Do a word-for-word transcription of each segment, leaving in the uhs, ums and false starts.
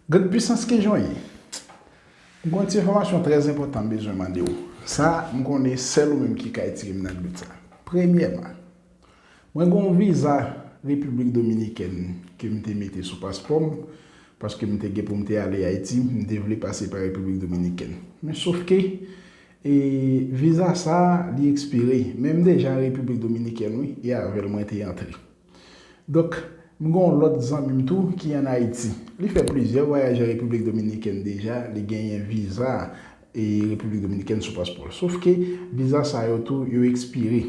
Gad pwisans ke jan ye. M gen yon ti enfòmasyon trè enpòtan m bezwen mande w. Sa, m konnen sèl ou menm ki ka retire m nan dlout sa. Premyèman, mwen gen yon viza Repiblik Dominikèn ke m te mete sou paspò m, paske m te gen pou m te ale Ayiti, m te vle pase pa Repiblik Dominikèn. Men sòf ke, e, viza sa, li ekspire. Men m deja an Repiblik Dominikèn, wi, e avè l mwen te antre. Donk, m gen yon lòt zanmi m tou ki ann Ayiti. Li fè plizyè vwayaj an Repiblik Dominikèn deja, li genyen viza e Repiblik Dominikèn sou paspò l. Sòf ke viza sa yo tou, yo ekspire.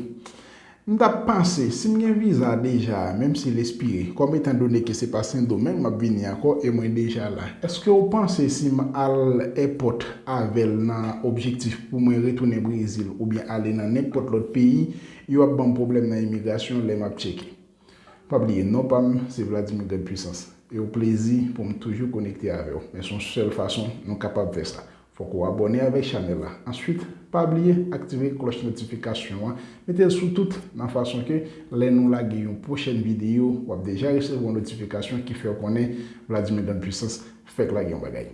M t ap panse, si m gen viza deja, menm si l ekspire, kòm etan done ke se pa Sendomeng m ap vini ankò e mwen deja la, èske w panse si m al èpòt avè l nan objektif pou mwen retounen Brezil oubyen ale nan nenpòt lòt peyi, yo ap ban m pwoblèm nan imigrasyon lè m ap tcheke? Pa bliye, non pa m, se Vladimir Grande Puissance. E yon plezi pou m toujou konekte avè w. Men se yon sèl fason nou kapab fè sa. Fòk ou abòne avèk chanèl la. Answit, pa bliye aktive klòch notifikasyon an, mete l sou tout, nan fason ke lè nou lage yon pwochèn videyo, w ap deja resevwa yon notifikasyon ki fè w konnen Vladimir Grande Puissance fèk lage yon bagay.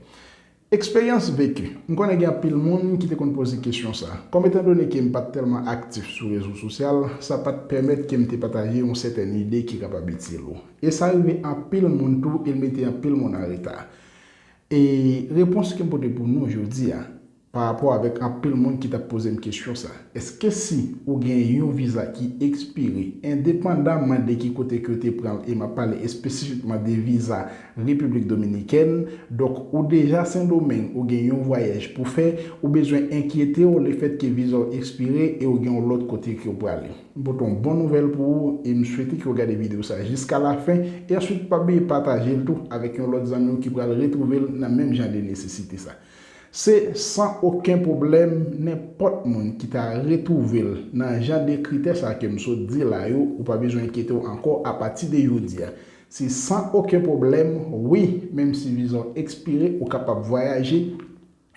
Eksperyans veki. M konnen gen anpil moun ki te konn poze kesyon sa. Kòm etan done ke m pa t tèlman aktif sou rezo sosyal, sa pa t pèmèt ke m te pataje yon sètèn ide ki kapab itil ou. E sa rive anpil moun tou, e l mete anpil moun an reta. E repons ke m pote pou nou jodi a, pa rapò avèk anpil moun ki t ap poze m kesyon sa. Èske si ou gen yon viza ki ekspire, endepandaman de ki kote ke w te pran l, e m ap pale espesifikman de viza Repiblik Dominikèn, donk ou deja Sendomeng, ou gen yon vwayaj pou fè, ou bezwen enkyete w lefètke viza w ekspire e w gen yon lòt kote ke w prale. M pote yon bon nouvèl pou ou e m swete ke w gade videyo sa jiska lafen e answit pa bliye pataje l tou avèk yon lòt zanmi w ki pral retwouve l nan menm jan de nesesite sa. Se san okenn pwoblèm, nenpòt moun ki ta retwouve l nan jan de kritè sa ke m sot di la yo, ou pa bezwen enkyete w ankò apati de jodi a. Se san okenn pwoblèm, wi, menm si viza w ekspire, ou kapab vwayaje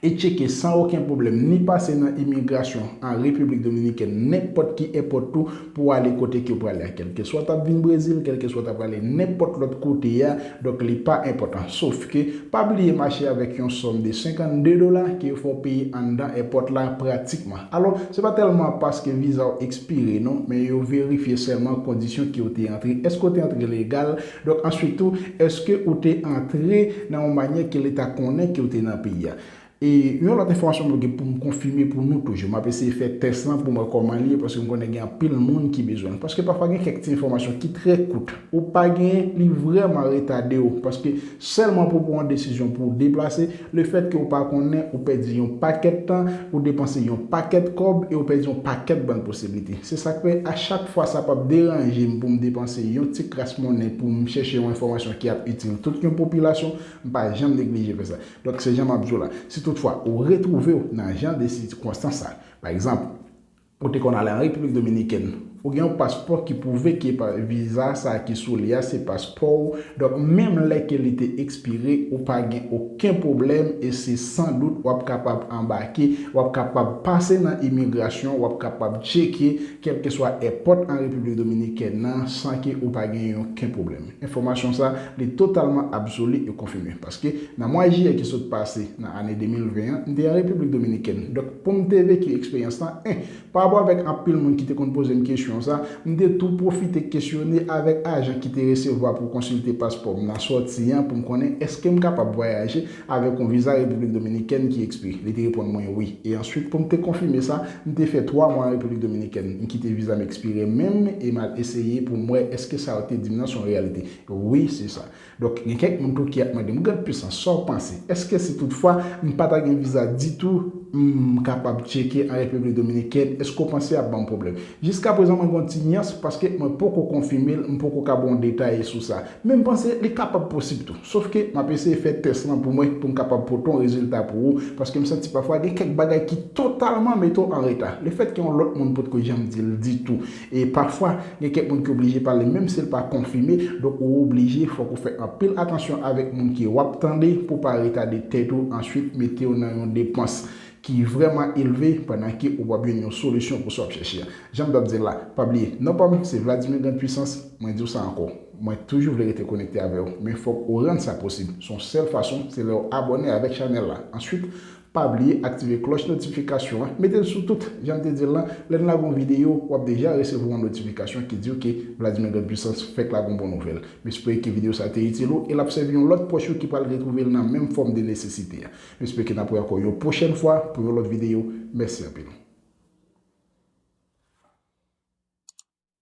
e tcheke san okenn pwoblèm, ni pase nan imigrasyon an Repiblik Dominikèn, nenpòt ki èpòt tou, pou w ale kote ke w prale a, kèlkeswa w t ap vin Brezil, kèlkeswa w t ap prale nenpòt lòt kote a, donk li pa enpòtan. Sòf ke, pa bliye mache avèk yon sòm de senkannde dola ke yo fè w peye anndan èpòt la pratikman. Alò, se pa tèlman paske viza w ekspire non, men yo verifye sèlman kondisyon ke w te antre. Èske w te antre legal? Donk answit tou, èske ou te antre nan yon manyè ke leta konnen ke w te nan peyi a? E yon lòt enfòmasyon mwen gen pou m konfime pou nou toujou. M ap eseye fè tès lan pou m wè kòman li ye, paske m konnen gen anpil moun ki bezwen l. Paske pafwa gen kèk ti enfòmasyon ki trè kout. Ou pa genyen, li vrèman retade w. Paske sèlman pou pran yon desizyon pou w deplase, lefètke w pa konnen, ou pèdi yon pakèt tan, ou depanse yon pakèt kòb e w pèdi yon pakèt bann posiblite. Se sa k fè, a chak fwa sa p ap deranje m pou m depanse yon ti kras monnen pou m chèche yon enfòmasyon ki ap itil tout yon popilasyon, m pa janm neglije fè sa. Donk, se jan m ap di w la. Si toutfwa ou retwouve w nan jan de sikonstans sa, pa egzanp, ou te konn ale an Repiblik Dominikèn, ou gen yon paspò ki pwouve ke pa, viza sa ki sou li a se paspò w, donk, menm lè ke li te ekspire, ou pa gen okenn pwoblèm e se san dout w ap kapab anbake, w ap kapab pase nan imigrasyon, w ap kapab tcheke kèlkeswa èpòt an Repiblik Dominikèn nan san ke ou pa gen okenn pwoblèm. Enfòmasyon sa, li totalman absoli e konfime. Paske nan mwa jiyè ki sot pase, nan ane de mil ven an, m te an Repiblik Dominikèn. Donk, pou m te veki eksperyans lan, en, pa rapò avèk anpil moun ki te konn poze m kesyon sa, m te tou pwofite kesyone avèk ajan ki te resevwa pou konsilte paspò m nan sòti an pou m konnen èske m kapab vwayaje avèk yon viza Repiblik Dominikèn ki ekspire. Li te reponn mwen wi. E answit, pou m te konfime sa, m te fè twa mwa an Repiblik Dominikèn. M kite viza m ekspire menm e m al eseye pou m wè èske sa yo te di m nan se yon reyalite. Wi, se sa. Donk, gen kèk moun tou ki ap mande m, "Gad pwisans, sa w panse? Èske si toutfwa m pa ta gen viza ditou, m kapab tcheke an Repiblik Dominikèn? Èske w panse y ap ban m pwoblèm?" Jiskaprezan, mwen gen yon ti nyans paske mwen poko konfime l, m poko ka ba w detay sou sa. Men m panse li kapab posib tou. Sòf ke m ap eseye fè tès lan pou mwen, pou m kapab pote yon rezilta pou ou, paske m santi pafwa gen kèk bagay ki totalman mete w an reta. Lefètke yon lòt moun potko janm di l ditou. E pafwa, gen kèk moun ki oblije pale, menm si l pa konfime, donk ou oblije, fòk ou fè anpil atansyon avèk moun ke w ap tande pou w pa retade tèt ou, answit mete w nan yon depans. ki vrèman elve pandan ke ou p ap jwenn yon solisyon pou sa w ap chèche a. Jan m t ap di l la, pa bliye, non pa m se Vladimir Grande Puissance, mwen di w sa ankò. Mwen toujou vle rete konekte avè w, men fòk ou rann sa posib. Se yon sèl fason, se lè w abòne avèk chanèl la. Answit, pa bliye aktive klòch notifikasyon an, mete l sou tout, jan m te di l lan, lè n lage yon videyo, w ap deja resevwa yon notifikasyon ki di w ke Vladimir Grande Puissance fèk lage yon bon nouvèl. M espere ke videyo sa te itil ou e l ap sèvi yon lòt pwòch ou ki pral retwouve l nan menm fòm de nesesite a. M espere ke n ap wè ankò yon pwochèn fwa pou yon lòt videyo. Mèsi anpil.